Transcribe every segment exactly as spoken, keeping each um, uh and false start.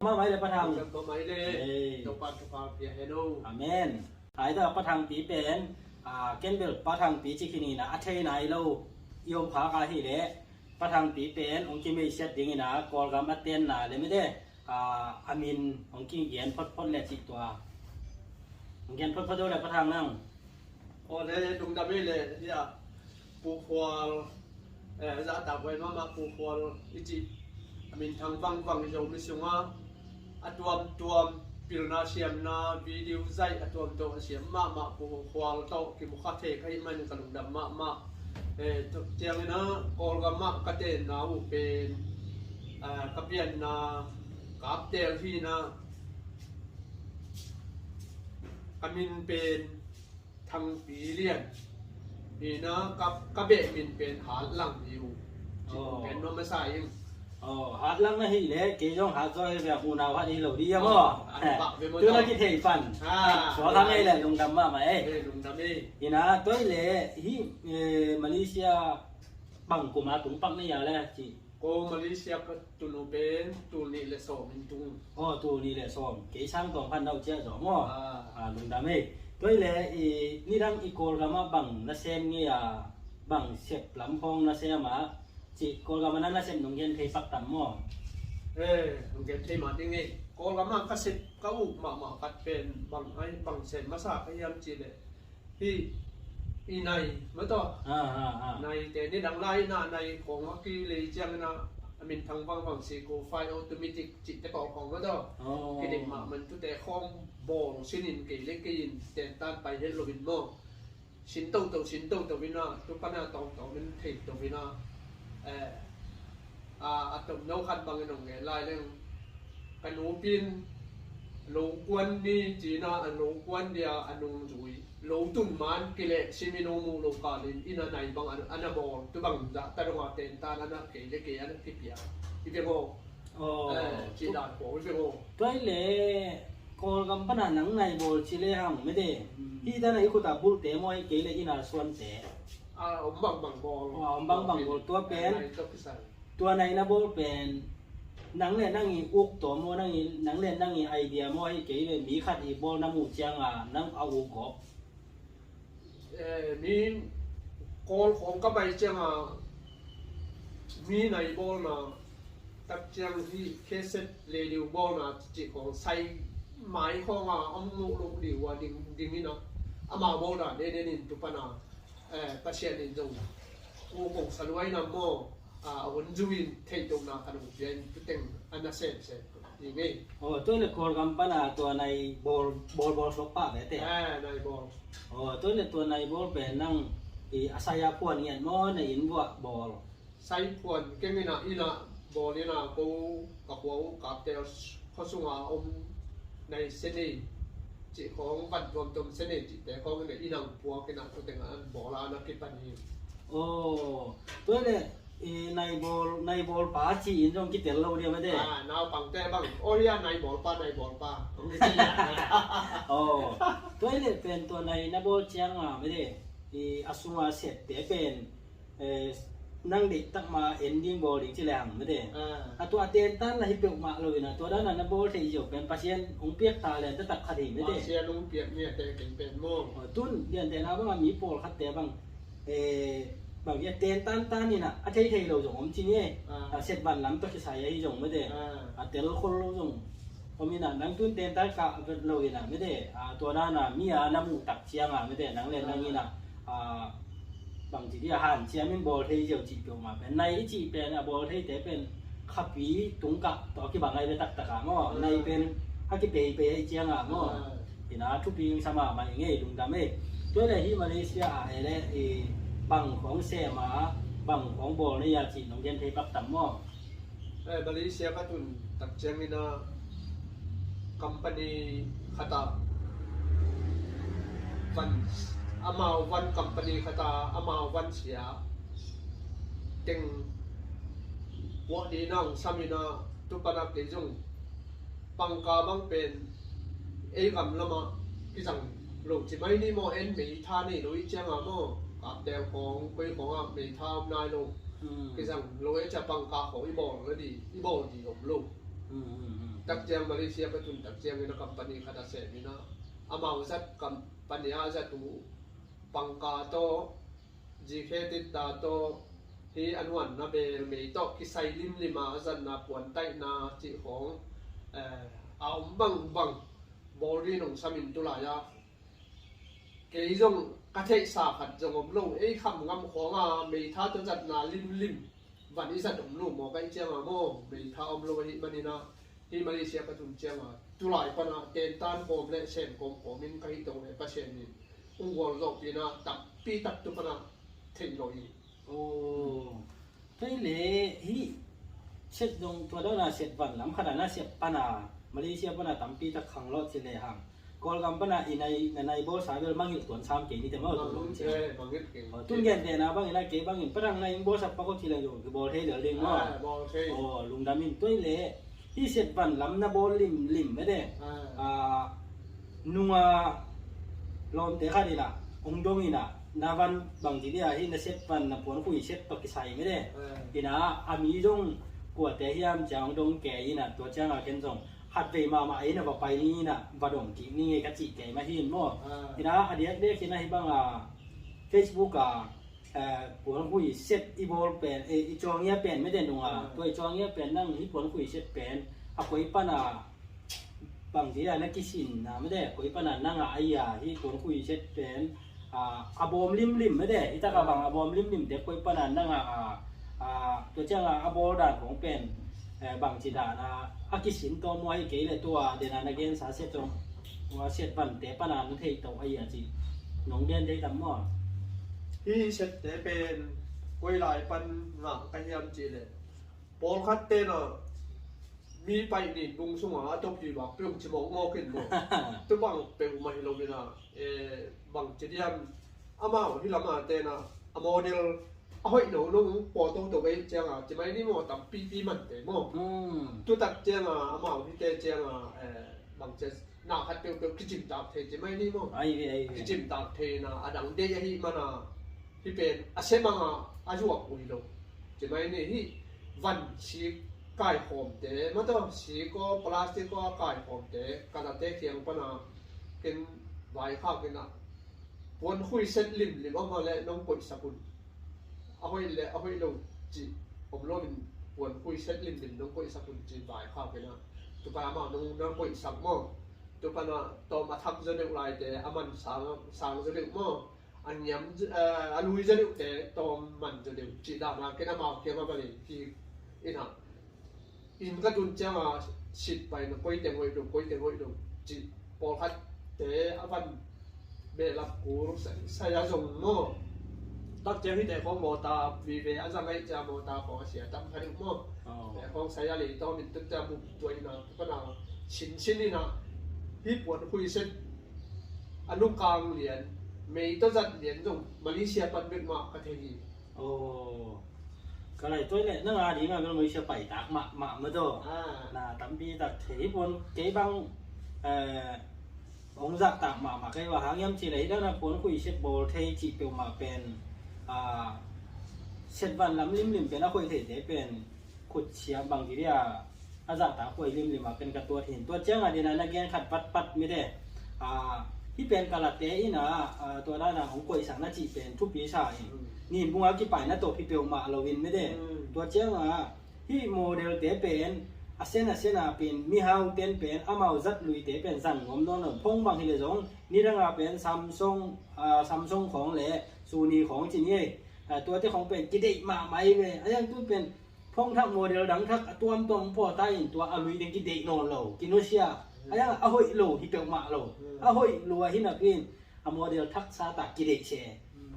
Mahmah le Pa Thang. Lungdam mahmah le. Ei. Topa thupha pia hen o. Amen. Ai ta Pa Thangpi pen, a, ken bel Pa Thangpi ci khin ina, a thei nai lo i om khak a hi le, Pa Thangpi pen hong kimeisiat ding ina, Kawlgam a tenna le mite, a, a min hong kigen photphot le cih tua. Hong gen photphot o le Pa Thang nang. Aw le, lungdam ei le, ya. Pu Khual, eh, zahtak huai mahmah Pu Khual i cih, a minthang vangvang i Zomi sungah a tuamtuam pilna siamna video zaih a tuamtuam a siam mahmah Pu Khual tawh kimukha thei ka hih manin ka lungdam mahmah. Eh, tua ciangin ah Kawlgam ah ka tenna uh pen, eh, ka pianna Kaptel hi ina, ka min pen Thangpi Lian hi ina, ka, ka beh min pen Hatlang hi uh. Cih pen nuam masa ing. Aw, Hatlang na hih le kei zong Hat zaw hi ve, a, unau Hat hi lo ding a maw. Aw, a, a, bak ve maw. Tu na kithei pan. A, suak hang ei le, lungdam mahmah ei. Ei, lungdam ei. Ina, tua hi le hih, eh, Malaysia bang kum a tung pak na hia le cih. Ko Malaysia ka tun uh pen tul nih le sawm in tung. Aw, tul nih le sawm. Kei sang tawm khat na uh ciah zaw maw. A. A, lungdam ei. Tua hi le, i, nidang i Kawlgam ah bang na sem ngei a, bang sep lam khawng na sem a, cih Kawlgam ah na, na sep nong gen thei pak tam maw. Eh, nong gen thei mah ding ei. Kawlgam ah ka sep ka uk mahmah khat pen bang ai, bang sem masa ka hiam cih le. Hih i nai maw taw. A, a, a. Naite nidang lai ina nai khawng a kilei ciangin ah a minthang vangvang si ko fai automatic cihte khawng khawng maw taw. Aw. Kidik mahmah in tute khawng bawl sinin kei le kei in tentan pai het loin maw. Sin toto, sin toto ina, tu pana tawngtawng in thei to ina. Eh, a, a tomno khat bangin hong gen lai leng. Ka nupin lo kuan ni ci ina, a lo kuan dia a nungzui. Lo tun man kileh simin hong mu lo kalin ina nai bang a, a na bawl. Tu bang zah ta dong a tentan a na kei le kei a na kipia. I beng aw. Aw. Eh, ci dan pawl i beng aw. Tua hi le Kawlgam pana nang nai bawl ci le hang mete. Hmm. Hih dana i khuta bulhte maw hi kei le ina suante. A, om bangbang bawl. Aw, om bangbang bawl. Tua pen. Nai tawh kisai. Tua nai na bawl pen nang le nang i uk tawm maw, nang i, nang le nang i idea maw hi kei le mi khat i bawl na muh cianga nang a uk gawp. Eh, mi Kawl khawng ka pai cianga mi nai bawlna tak ciang hi cassette le diu bawlna cih khawng sai mai khawnga om nuh loh diu a ding, ding ina ama bawlna denden in tu pana, eh, Pasian in zong u kong saluai na maw. A, a hun zui in theihtohna khat hong pia in tuteng a na semsem ding ei. Aw, tua le Kawlgam pana tua nai bawl, bawl, bawl suak pah ve te. A, nai bawl. Aw, tua le tua nai bawl pen nang i a sai a phuan ngiat maw, na inn vuah bawl. Sai phuan keng ina, ina bawl ina ko ka khua uh Kaptel khuasunga om nai senei cih khawng van tuamtuam senei cihte khawng ina, ina puak ina tuteng an bawl a na kipan hi. Aw, tua le i nai bawl, nai bawl pa ci in zong kitel lo dia mate. A, naupangte bang. Aw, hia nai bawl pa, nai bawl pa. Aw, tua hi le pen tua nai na bawl cianga mate. I a sunga sette pen, eh, nang deih tak ma en ding bawl ding ci le hang mate. A. A tua a tentan la hi peuhmah lo ina tua dana na bawl thei ziau pen Pasian hong piak talent taktak khat hi mate. Pasian hong piak ni a te kei pen maw. Aw, tun lian te na banga mi pawlkhatte bang. Eh, bang hia tentan tan ina a thei thei lo zong om ci ni e. A. A set van lam tawh kisai ahi zong mate. A. A tel khol lo zong om ina nang tun tentan kah vet lo ina mate. A tua dana mi a na muh tak cianga mate nang le nang ina, a, bang ci dia hanciam in bawl thei ziau cih peuhmah pen nai i cih pen a bawl theite pen khapi tungkah tawh a kibang ai ve taktak a maw. A. Nai pen a kipeipei ai cianga maw. A. Ina thupi sa mahmah i ngei lungdam ei. Tua le hi Malaysia a ei le i bang khawng sem a bang khawng bawl na ia cih nong gen thei pak tam maw. Eh, Malaysia ka tun tak ciangin a company khat ah van, amau van company khat ah amau van sia teng buah dina hong sam ina tu pana kei zong pangka bang pen ei gam lamah kizang lo ci mai ni maw, en meitha nei lo i cianga maw, Kaptel khawng koi khawngah meitha om nai lo. Hmm. Kizang lo ei cia pangka khawng i bawl lo di, i bawl di om lo. Hmm, hmm, hmm. Tak ciang Malaysia ka tun tak ciangin a company khat a sem in a, amau zat company a zat uh pangka tawh, zikhe titta tawh, hi a nuanna bel mei tawh kisai limlim a, a zatna puantaihna cih khawng, eh, a om bangbang bawl ding hong sam in tulai ah kei zong ka theihsa khat zong om lo, ei kham ngam khawng a meitha tawh zatna limlim van i zat om lo maw, ka hih ciang a maw, meitha om lo ahih manin a, hih Malaysia ka tun ciang a tulai pan a tentan kawm le sem kawm kawm in ka hih dong le Pasian in hong gualzawhpih in a, tampi tak tu pan a theih lo hi. Aw. Kei le hih set dong tua dong na set van lam khat a na set pan a Malaysia pan a tampi tak khang lo ci le hang. Kawlgam pan a i nai, na nai bawlsa bel mangngilh tuan sam kei ni te maw, tua dong ciang. Mangngilh, eh, mangngilh kei. Aw, tun gen te na bangin a kei bangin Pathian na inn bawlsak pak aw ci le zong kibawl thei lel ding maw. Ah, bawl thei. Aw, lungdam in. Tua hi le hih set van lam na bawl limlim mede. Ah. Ah, nunga lawmte khat in a hong dong in a, na van bangci dia hih na set van na puankhui set tawh kisai mede. Ah. In a, a mi zong kuate hiam ciang hong dong kei in a, tua ciang a ken zong khatvei mahmah ei na va pai ni in a, va dong kik ni ngei ka cih kei mah hi in maw. Ah. In a, a diakdiak in a hih bang a Facebook a, eh, puankhui set i bawl pen, eh, i cuang ia pen mede nung a, ah, tua i cuang ia pen nang hih puankhui set pen a koi pan a bangci a na kisin na mede, koi pan a nang a ai a hih puankhui set pen, ah, a bawm limlim mede, i tak a, ah, bang a bawm limlim te koi pan a nang a, ah, ah, tua ciang a a bawl dan khawng pen, eh, bangci dan a a kisin tawm uh ahi kei le tua den a na gensa set zong, tua set vante pan a na thei to ahi a ci nong gen thei tam maw? Hih sette pen koi lai pan ngah ka hiam cih le pawlkhat te na mi paih ni bung sungah a topi bak peuh ci mawkmawk in maw? Tu bang peuhmah hi lo in a, eh, bang ci diam, amau hih lam a te na a model a hoih lo lo pawl toto bei ciang a ci mai ni maw, tampipi man te maw? Hmm. Tu tak ciang a amau hih te ciang a, eh, bang ci na khat peuhpeuh kicimtak thei ci mai ni maw? Ai ve, ai ve. Kicimtak thei na a dang deih ahih man a hih pen a semang a a zuak uh hi lo. Ci mai ni hih van sik kaikhawmte, maw taw, sik aw, plastic aw a kaikhawmte, ka late kiang pan a ken vaikhak in a, puankhui set limlim a om a leh nong koihsak un. A hoih le a hoih lo cih om lo in puankhui set limlim nong koihsak un ci vaikhak in a, tu pan amah nong, nong koihsak maw? Tu pan a tawm a thak zaw deuh laite a man sang, sang zaw deuh maw? A niam, eh, a lui zaw deuhte tawm man zaw deuh cih dan a ken amau kiang a va lei kik in a, inn ka tun ciang a sit pai na koi teng hoih lo, koi teng hoih lo cih pawlkhatte a van behlap kul sa, saya zong maw? Tak ciang hihte khawng mawta vive a zang ahih ciang mawta khawng a sia tam kha deuh maw? Aw. Te khawng saya lei tawm in tun ciang buk tuah in a, tu pan a sinsin in a, hih puankhui set a lungkang lian, mei tawh zat lian zong Malaysia pan bek mah ka thei hi. Aw. Ka lai tuai le nang a ding a bel Malaysia pai tak mahmah maw taw. Ah. Na tampi tak thei puan kei bang, eh, hong zahtak mahmah kei, bang hang hiam cih leh hih dan a puankhui set bawl thei cih peuhmah pen, ah, set van lam limlim pen a khoih theite pen khut siam bang ci dia a zahtak huai limlim a pen ka tuat hi. Tua ciang a ding a na gen khat vatpat mite, ah, hih pen ka late in a, ah, tua dan a hong koihsak na cih pen thupi sa in. Mm. Nihin bung a kipaina tawh hi peuhmah lo in mite. Mm. Tua ciang a hih model te pen a sen a sen a pen mihau ten pen amau zat luite pen zang nuam nawn lo. Phone bang hi le zong nidang a pen Samsung, ah, Samsung khawng le Sony khawng ci ni ei. Ah, tuate khawng pen kideih mahmah ei ve. A yang tu pen phone thak model dang thak a tuamtuam pawta in tua a lui ding kideih nawn lo, kinusia. A yang a hoih lo hi peuhmah lo. A hoih lo a hi napi in a model thaksa tak kideih se.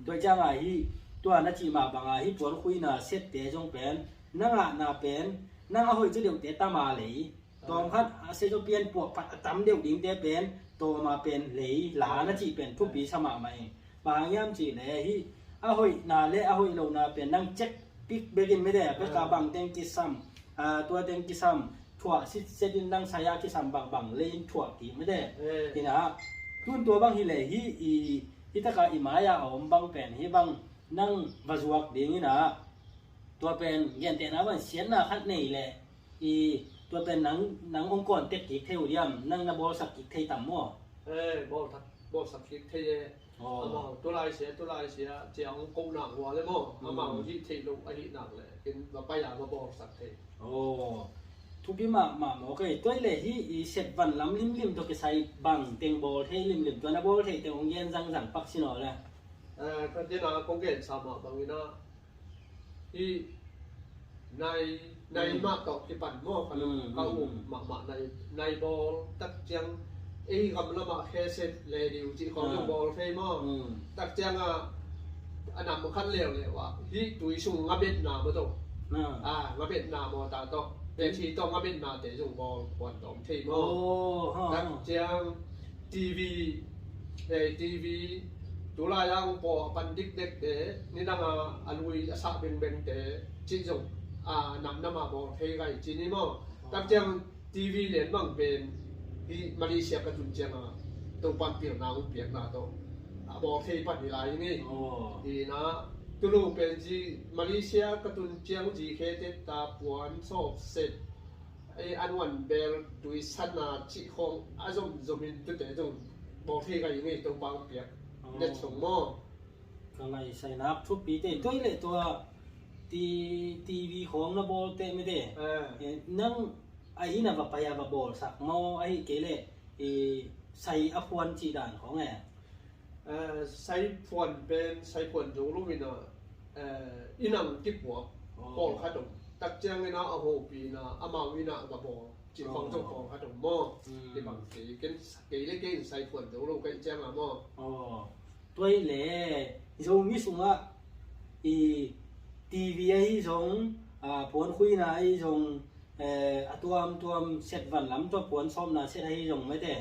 Tua ciang a hi tua na cih mah bang a hi puankhuina set te zong pen na ngahna pen nang a hoih ci deuhte tama lei. Tawm khat a se zo pian puah phat a tam deuh dingte pen tawm a pen lei la na cih pen thupi sa mahmah hi. Bang hang hiam cih leh hih a hoihna le a hoih lohna pen nang check pick bekin mede, a pek a bang teng kisam, a, tua teng kisam thuah sitset in nang saya kisam bang bang lei in thuah kik mede. Ina tun tua bang hi leh hih i, hih taka i mai-a a om bang pen hih bang nang va zuak ding ina tua pen gentehna bang siatna khat nei leh i Tua pen nang, nang hong contact kik thei uh diam, nang na bawlsak kik thei tam maw? Eh, bawlsak, bawlsak kik thei e. Aw. Amau tulai sia, tulai sia, ciang hong ko nak hua le maw. Amau hih theih loh ahih nak le ken va pai a va bawlsak thei. Aw. Thupi mahmah maw kei. Tua hi le hih i set van lam limlim tawh kisai bang teng bawl thei limlim, tua na bawl thei teng hong gen zangzang pak sin aw le. Eh, ka dena kong gen sa mah bangin ah, hih nai, nai mah tawh kipan maw, ka um mahmah nai, nai bawl tak ciang ei gam lamah kheset le diu cih khawng zong bawl thei maw. Tak ciang ah a nam khat leuleu ah hih tui sung ngabetna maw tawh, ah, ngabetna maw ta tawh, pethi tawh ngabetnate zong bawl kuan tawm thei maw. Tak ciang TV, eh, TV, tulai ang paw a pan dikdekte, nidang a a lui a sah bengbengte cih zong, ah, namnam a bawl thei gai ci ni maw. Tak ciang TV lian bang pen hih Malaysia ka tun ciang a Topa'n pilna hong piakna tawh a bawl thei pan hi lai hi ngei. Hi na, tulu pen ci Malaysia ka tun ciang zikhe teta puan sawpset, ei, an wan bel tui sana cih khawng a zomzom in tute zong bawl thei gai ngei, Topa hong piak net song maw. Ka ngaihsainak thupi te, tua hi le tua ti, TV khawng na bawl te mete. Eh, nang a inn a va pai a va bawlsak maw, ahih kei le i sai a phuan cih dan khawng e? Eh, sai phuan pen, sai phuan zo lo in a, eh, inn ang kipuak pawlkhat om. Tak ciangin a, a hopih in a, amau inn a va bawl cih khawng zong pawlkhat om maw. Kibang kei, ken, kei le kei in sai phuan zo lo ka hih ciang a maw. Aw. Tua hi le Zomi sungah i TV ahi zong, ah, puankhuina ahi zong, eh, a tuamtuam set van lam tua puan sawmna set ahi zong mete.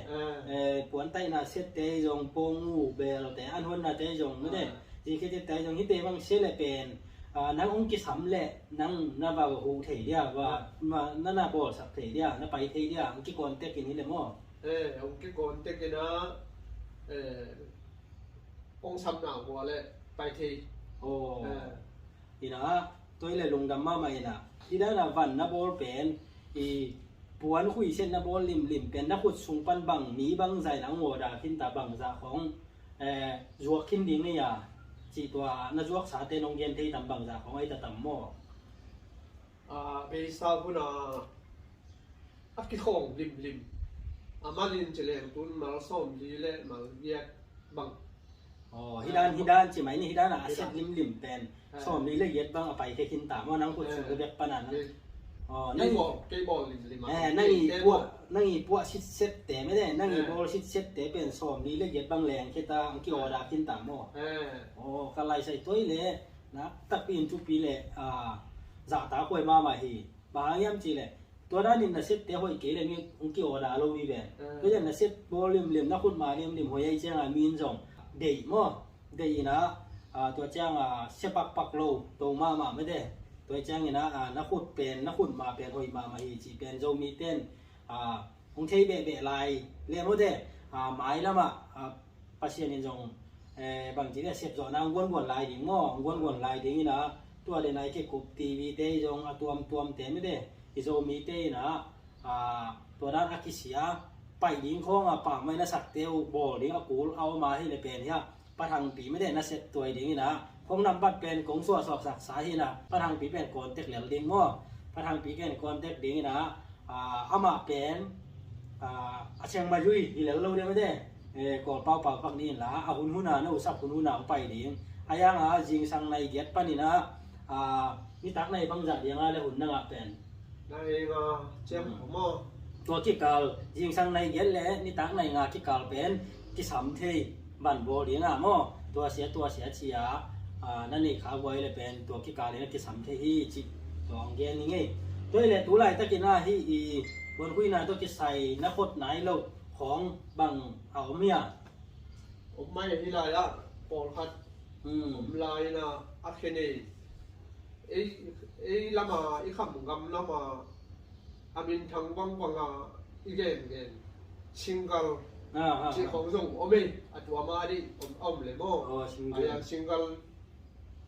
Eh, puan taihna sette ahi zong, pawng uh belte, an huannate ahi zong mete. Zikhe tette ahi zong, hite bang sia le pen, ah, nang hong kisam le nang na va huh thei dia, va, ma, na na bawlsak thei dia, na pai thei dia, hong kikontek in hi le maw. Eh, hong kikontek in a, eh, hong samna hua le pai thei. Aw. Eh. Ina, tua hi le lungdam mahmah ina. Hih dan a van na bawl pen i puan khuiset na bawl limlim pen na khut sung pan bang mi bang zai na hong order khinta, bang zah khawng, eh, zuak khin ding nei a, cih tua na zuaksate nong gen thei tam, bang zah khawng ahi ta tam maw? A, beisa hun a a kikhawng limlim. A mal in ci leng tun mal sawmli le mal giat bang. Aw, hih dan, hih dan ci mai ni, hih dan a a set limlim pen sawmli le giat bang a pai thei khinta maw, nang khut sung bek pan a nang. Aw, nang i bawl, kei bawl limlim a, eh, nang i puah, nang i puah sitsette mete, nang i bawl sitsette pen sawmli le giat bang leng khita ang ki order khinta maw. Aw, ka laisai tua hi le nak takpi in thupi le, ah, zahtak huai mahmah hi. Bang hang hiam cih leh tua danin na sette hoih kei leh mi hong ki-order lo ding ve. Tua ciang na set bawl limlim, na khutma limlim hoih ahih ciangin mi in zong deih maw, deih in a, tua ciang a sia pakpak lo, to mahmah mete. Tua ciangin a na khut pen, na khutma pen hoih mahmah hi cih pen Zomite in hong thei behbeh lai leh mawte, mailam ah Pasian in zong, eh, bangci leh sepzawhna hong guanguan lai ding maw, hong guanguan lai ding in a, tua den a i kikup TV te zong a tuamtuamte mete, i Zomite in a, tua dan a kisia paih ding khawng a pammaih na sakte uh bawl ding a kul a om a hih leh pen hiah Pa Thangpi mete na sep tuai ding in a, kong nambat pen kong suahsuak saksa hi in a, Pa Thangpi pen contact lel ding maw, Pa Thangpi pen contact ding in a, amah pen a Chiang Mai lui hi lel lo ding mete, Kawlpau pau pak ni in la, a hun hun a na usap hun hun a hong pai ding. A yang a zingsang nai giat panin a, nitak nai bangzah ding a le hun na ngah pen? Nai nga ciang maw. Tua kikal, zingsang nai giat le nitak nai nga kikal pen kisam thei ban bawl ding a maw. Tua sia, tua sia ci a, na neih kha guai le pen tua kikal in a kisam thei hi cih tua hong gen ning ei. Tua hi leh tu laitakin a hih i puankhuina tawh kisai na khot nai loh khawng bang a om hia? Om mai hi lai ah, pawlkhat om lai in a, a khe nei. Ei, ei lam a, i kham gam lam a, a minthang bangbang a i gengen single cih khawng zong om ei, a tuam a dih om, a om le maw. A yang single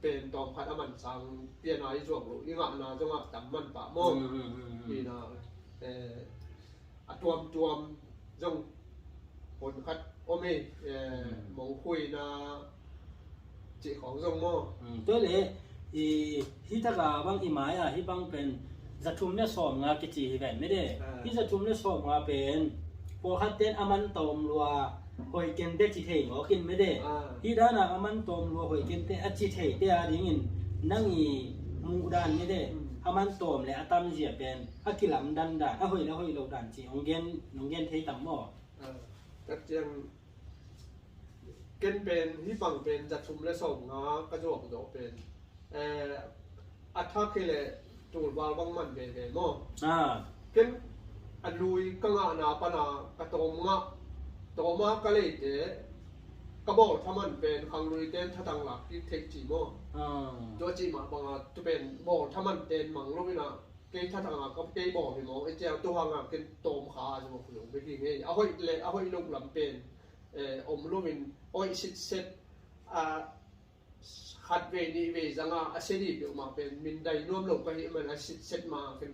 pen tawmkhat a man sang pian a i zuak loh, i ngahna zong a tam man pah maw. Hi na, Eh, a tuamtuam zong hun khat om hi, eh, mongkhuina cih khawng zong maw? Mm, tua le, i, hi taka bang i mai-a hi bang pen za thum le sawm nga kici hi ven mede. Ah. Hi za thum le sawm nga pen pawlkhat ten a man tawm lua hoih kente ci thei mawk in mede. Ah. Hi dana a man tawm lua hoih kente a ci theite a dingin nang i muh dan mede. Mm. A man tawm le a tamzia pen a kilamdan dan, a hoih le a hoih lo dan ci hong gen, hong gen thei tam maw? Ah, tak ciang ken pen hi bang pen za thum le sawm nga ka zuak zawh pen, eh, a thak hi le tulval bang man veve maw? Ah. Ken a lui ka ngahna pana ka tawm ngah, tawma ka leite ka bawl thaman pen khanglui ten thatang lak kik theih ci maw? Ah. Tua cih mah banga tu pen bawl thaman ten mang lo ina kei thatanga ka kei bawl hi maw? I ciang tu hanga ken tawm kha a zuak lo bek hi ngei. A hoih le a hoih lo lam pen, eh, om loin a hoih sitset, a, khat vei nih vei zanga a sia dih peuhmah pen min dai nuam lo ka hih man a sitset ma ken,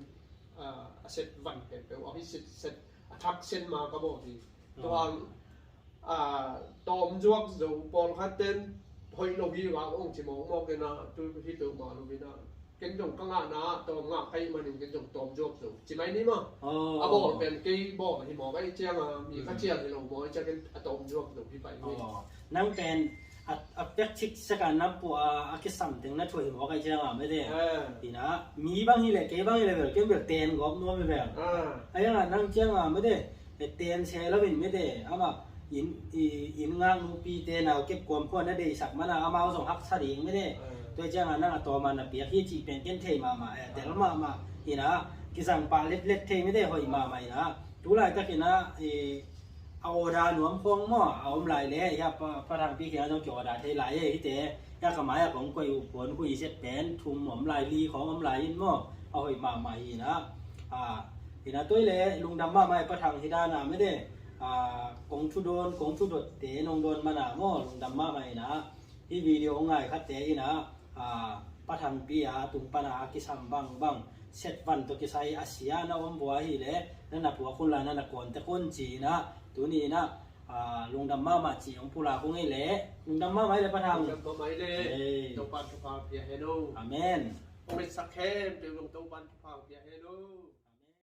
a, a set van pen peuh a hoih sitset a thak sen ma ka bawl hi. Tu hang a, tawm zuak zo pawlkhat ten hoih lo hi vang ong ci mawkmawk ina tu hi peuhmah lo ina ken zong ka ngahna tawm ngah ka hih manin ken zong tawm zuak zo ci mai ni maw? Oh. A bawl pen kei bawl hi mawk a i cianga mi ka cial hi lo maw i ciang ken a tawm zuak zo hi pai ni. Oh. Nang pen a, a pek cik seka na pua a kisam teng na thuai hi mawk a i cianga mede. Ah. Ina mi bang hi le kei bang hi le bel ken bel ten gawp nuam hi bel. Ah. A ianga nang cianga mede. Ten se lo in mede, ama inn, i, inn ngak nupi te nau kep kuam khua na deisak mana amau zong haksa ding mede. Ah. Tua cianga nang a tawma na piak hi cih pen ken thei mahmah, eh, tel mahmah ina kizang pah letlet thei mede hoih mahmah ina. Tulaitak ina, i, a order nuam khawng maw, a om lai le, hia pa, pa thangpi kia zong ki order thei lai e, hite, hia ka mai a kong koih uh puan khui zet pen, thum om lai, li khawng om lai in maw, a hoih mahmah hi ina. Ah, ina toi le lungdam mahmah i pathang hi dana mede, ah, kong thudon kong thudotte nong don mana maw lungdam mahmah ina. Hi video ngai khatte ina, ah, pathangpi a tung pana a kisam bangbang set van to kisai a sia na om bua hi le na na pua khun la na na konte khun ci ina tuni ina, ah, lungdam mahmah ci ong pula khung hi le lungdam mahmah hi le pathang. Lungdam mahmah hi le. Hey. Topan thupha pia heno. Amen. Ong et sak khem pe ong Topan thupha pia heno.